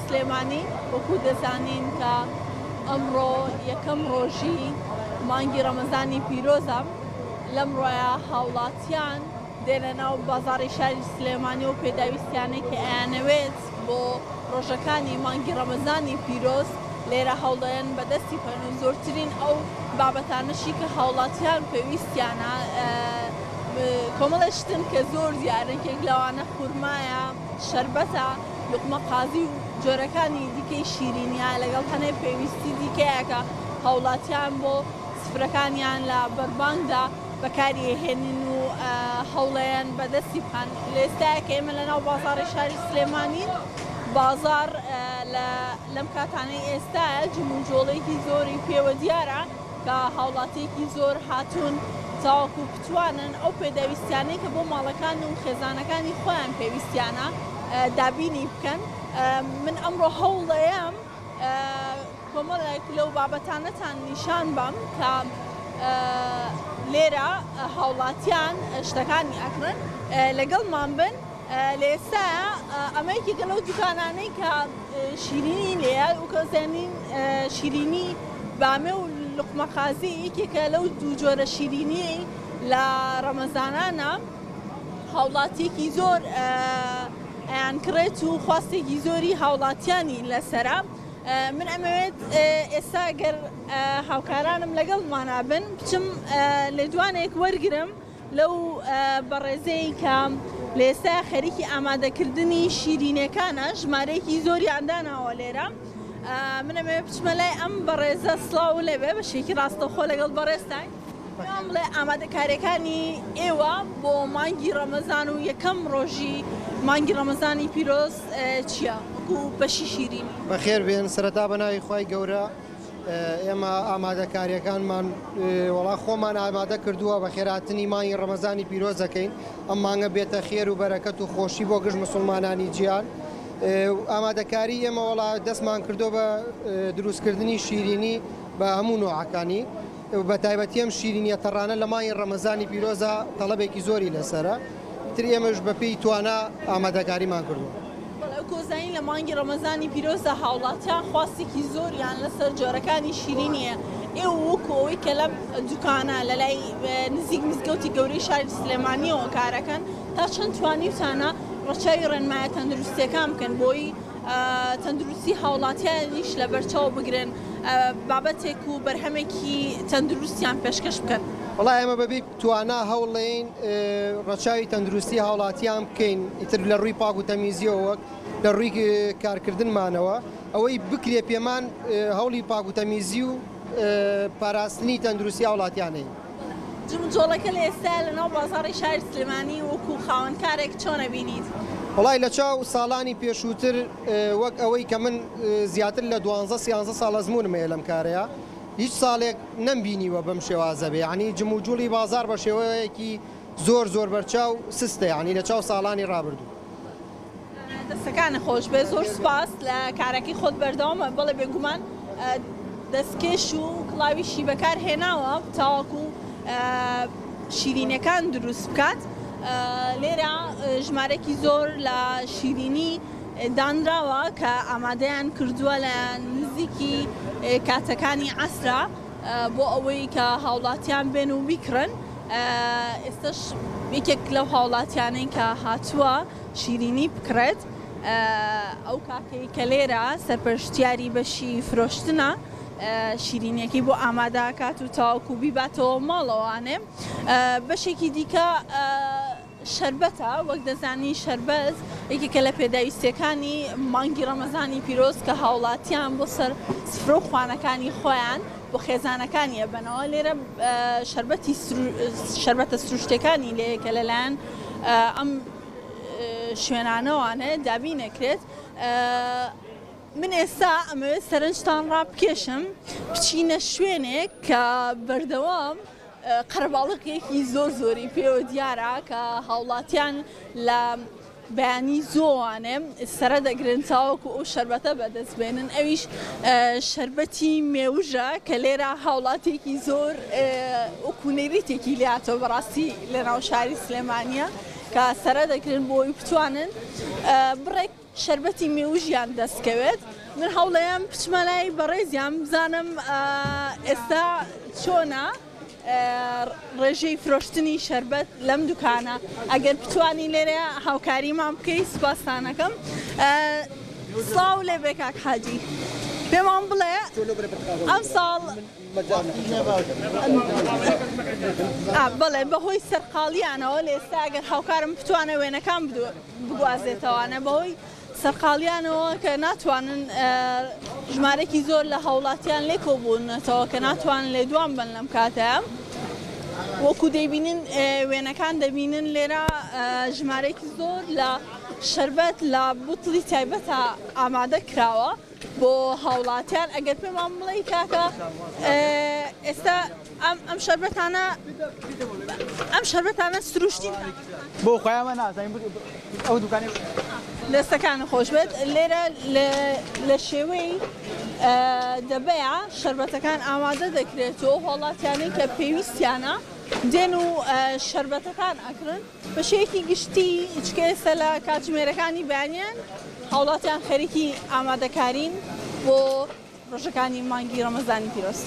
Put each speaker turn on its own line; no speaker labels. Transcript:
سلێمانی، وەکو دەزانین کە ئەمڕۆ یەکەم ڕۆژی مانگی ڕەمەزانی پیرۆزە، لەمڕۆیا هاوڵاتیان دێنە ناو بازاڕی شاری سلێمانی و پێداویستیانەی کە ئەیانەوێت بۆ ڕۆژەکانی مانگی ڕەمەزانی پیرۆز لێرە هەوڵدەیەن بەدەستی بکەن و زۆرترین ئەو بابەتانەشی کە هاوڵاتیان پێویستیانە کۆمەڵێ شتن کە زۆر دیارن یەکێک لەوانە خورمایە، شەربەتە، لوقمە قازی و جۆرەکانی دیکەی شیرینیە لەگەڵ هەنێ پێویستی دیکەیە کە هاوڵاتیان بۆ سفرەکانیان لە بەربانگدا بەکاری ئەهێنن و هەوڵەیەن بەدەستی بخەن. لە ئێستایا کە ئێمە لەناو بازاڕی شاری سلێمانین، بازاڕ لە لەم کاتانەی ئێستایا جموجۆڵێکی زۆری پێوە دیارە کە هاوڵاتیەکی زۆر هاتوون تاوەکو بتوانن ئەو پێداویستیانەی کە بۆ ماڵەکان و خێزانەکانی خۆیان پێویستیانە دابینی بکەن. من ئەمڕۆ هەوڵەیەم کۆمەڵێک لەو بابەتانەتان نیشان بەم کە لێرە هاوڵاتیان شتەکانی ئەکڕن لەگەڵمان بن. لە ئێستایا ئەمە یەکێکە لەو دوکانانەی کە شیرینی لێیە و کە زانین شیرینی بامێ و لوقمە قازی یەکێکە لەو دوو جۆرە شیرینیەی لە ڕەمەزانانە هاوڵاتیەکی زۆر ئەیان کڕێت و خواستێکی زۆری هاوڵاتیانی لەسەرە. من ئەمەوێت ئێستا گەر هاوکارانم لەگەڵمانا بن بچم لێدوانێک وەرگرم لەو بەڕێزەی کە لە ئێستا خەریکی ئامادەکردنی شیرینەکانە، ژمارەیەکی زۆریان داناوە لێرە. من ئەمەوێت بچمە لای ئەم بەڕێزە، سڵاو لێبێ، بەشێکی ڕاستەوخۆ لەگەڵ بەڕێزتان. پێم بڵێ ئامادەکاریەکانی ئێوە بۆ مانگی ڕەمەزان و یەکەم ڕۆژی مانگی ڕەمەزانی پیرۆز چییە وەکو بەشی شیرینی؟
بەخێر بێن، سەرەتا بە ناوی خوای گەورە. ئێمە ئامادەکاریەکانمان وەڵا خۆمان ئامادە کردووە، بە خێراتنی مانگی ڕەمەزانی پیرۆز دەکەین. ئەم مانگە بێتە خێر و بەرەکەت و خۆشی بۆ گشت مسوڵمانانی جیهان. ئامادەکاری ئێمە وەڵا دەستمان کردووە بە دروستکردنی شیرینی بە هەموو نۆعەکانی، بە تایبەتی ئەم شیرینیە تەڕانە لە مانگی ڕەمەزانی پیرۆزە تەڵەبێکی زۆری لەسەرە، تر ئێمەش بە پێی توانا ئامادەکاریمان کردووە.
بەڵێ ئەو کۆزایین لە مانگی ڕەمەزانی پیرۆزدا هاوڵاتیان خواستێکی زۆریان لەسەر جۆرەکانی شیرینی هەیە، ئێوە وەکو ئەوەی کە لەم دوکانە لە لای نزیک مزگەوتی گەورەی شاری سلێمانیەوە کارەکەن تا چەند توانیوتانە ڕەچاوی ڕێنمایە تەندروستیەکان بکەن بۆی تەندروستی هاوڵاتیانیش لەبەرچاو بگرن بابەتێک و بەرهەمێکی تەندروستیان پێشکەش بکەن؟
وەڵا ئێمە بەبێ توانا هەوڵێین ڕەچاوی تەندروستی هاوڵاتیان بکەین، ئیتر لە ڕووی پاک و تەمیزیەوە وەک لە ڕووی کارکردنمانەوە ئەوەی بکرێ پێمان هەوڵی پاک و تەمیزی و پاراستنی تەندروستی هاوڵاتیانەین.
جموجۆڵەکە لە ئێستایا لە ناو بازاڕی شاری سلێمانی وەکو خاوەن کارێک چۆن ئەبینیت؟
وەڵای لە چاو ساڵانی پێشووتر وەک ئەوەی کە من زیاتر لە دوانزە سیانزە ساڵ ئەزموونم هەیە لەم کارەیا هیچ ساڵێک نەمبینیوە بەم شێوازە بێ یانی جموجوڵی بازاڕ بە شێوەیەکی زۆر زۆر بەرچاو سستە یانی لە چاو ساڵانی ڕابردوو.
دەستەکانت خۆش بێت زۆر سوپاس لە کارەکەی خۆت بەردەوامە بەڵێ بێگومان دەستکێش و کڵاویشی بەکار هێناوە تاوەکو شیرینەکان دروست بکات لێرە ژمارەکی زۆر لە شیرینی دانراوە کە ئامادەیان کردووە لە نزیکی کاتەکانی عەسرا بۆ ئەوەی کە هاوڵاتیان بێن و بیکڕن ئێستش یەکێک لەو هاوڵاتیانەی کە هاتووە شیرینی بکڕێت ئەو کاکەی کە لێرە سەرپەرشتیاری بەشی فرۆشتنە شیرینیەکەی بۆ ئامادەکات و تاوەکو بیباتەوە ماڵەوانێ بەشێکی دیکە شەربەتە، وەک دەزانین شەربەت یەکێکە لە پێداویستیەکانی مانگی ڕەمەزانی پیرۆز کە هاوڵاتیان بۆ سەر سفرە و خوانەکانی خۆیان بۆ خێزانەکانی ئەبەنەوە، لێرە شەربەتی شەربەتە سروشتیەکانی لێیە کە لەلایەن ئەم شوێنانەوانە دابین ئەکرێت. من ئێستا ئەمەوێت سەرنجتان ڕابکێشم بچینە شوێنێک کە بەردەوام قەرەباڵغێکی زۆر زۆری پێوە دیارە کە هاوڵاتیان لە بەیانی زۆوانێ سەرە دەگرن تاوەکو ئەو شەربەتە بەدەست بێنن، ئەویش شەربەتی مێوژە کە لێرە هاوڵاتیەکی زۆر وەکو نەریتێکی لێهاتووە بەڕاستی لەناو شاری سلێمانیە کە سەرە دەگرن بۆی بتوانن بڕێک. شەربەتی مێوژیان دەست کەوێت. من هەوڵەیەم بچمە لای بەڕێزیان بزانم ئێستا چۆنە ڕێژەی فرۆشتنی شەربەت لەم دوکانە. ئەگەر بتوانی لێرە هاوکاریمان بکەی سوپاستانەکەم. سڵاو لێ بێ کاک حاجی، پێمان بڵێ ئەم ساڵ بەڵێ بەهۆی سەرقاڵیانەوە لە ئێستا ئەگەر هاوکارم بتوانە وێنەکان بگوازێتەوانە، بەهۆی سەرقاڵیانەوە کە ناتوانن ژمارەێکی زۆر لە هاوڵاتیان لێ کۆبوونەتەوە کە ناتوانن لێدوان بن لەم کاتەیە. وەکو دەیبینن وێنەکان دەبینن لێرە ژمارەێکی زۆر لە شەربەت لە بوتڵی تایبەتە ئامادە کراوە بۆ هاوڵاتیان. ئەگەر پێمان بڵێ کاکە ئێستا ئەم شەربەتانە ئەم شەربەتانە سروشتی
بۆ خۆیانمە نازانین ئەو دوکانی.
دەستەکان خۆش بێت. لێرە لە شێوەی دەبەیە شەربەتەکان ئامادە دەکرێت و هاوڵاتیانەی کە پێویستیانە دێن و شەربەتەکان ئەکرن بە شێوەیەکی گشتی. چکە ئێستا لە کاتژمێرەکانی بەیانیان هاوڵاتیان خەریکی ئامادەکارین بۆ ڕۆژەکانی مانگی ڕەمەزانی پیرۆز.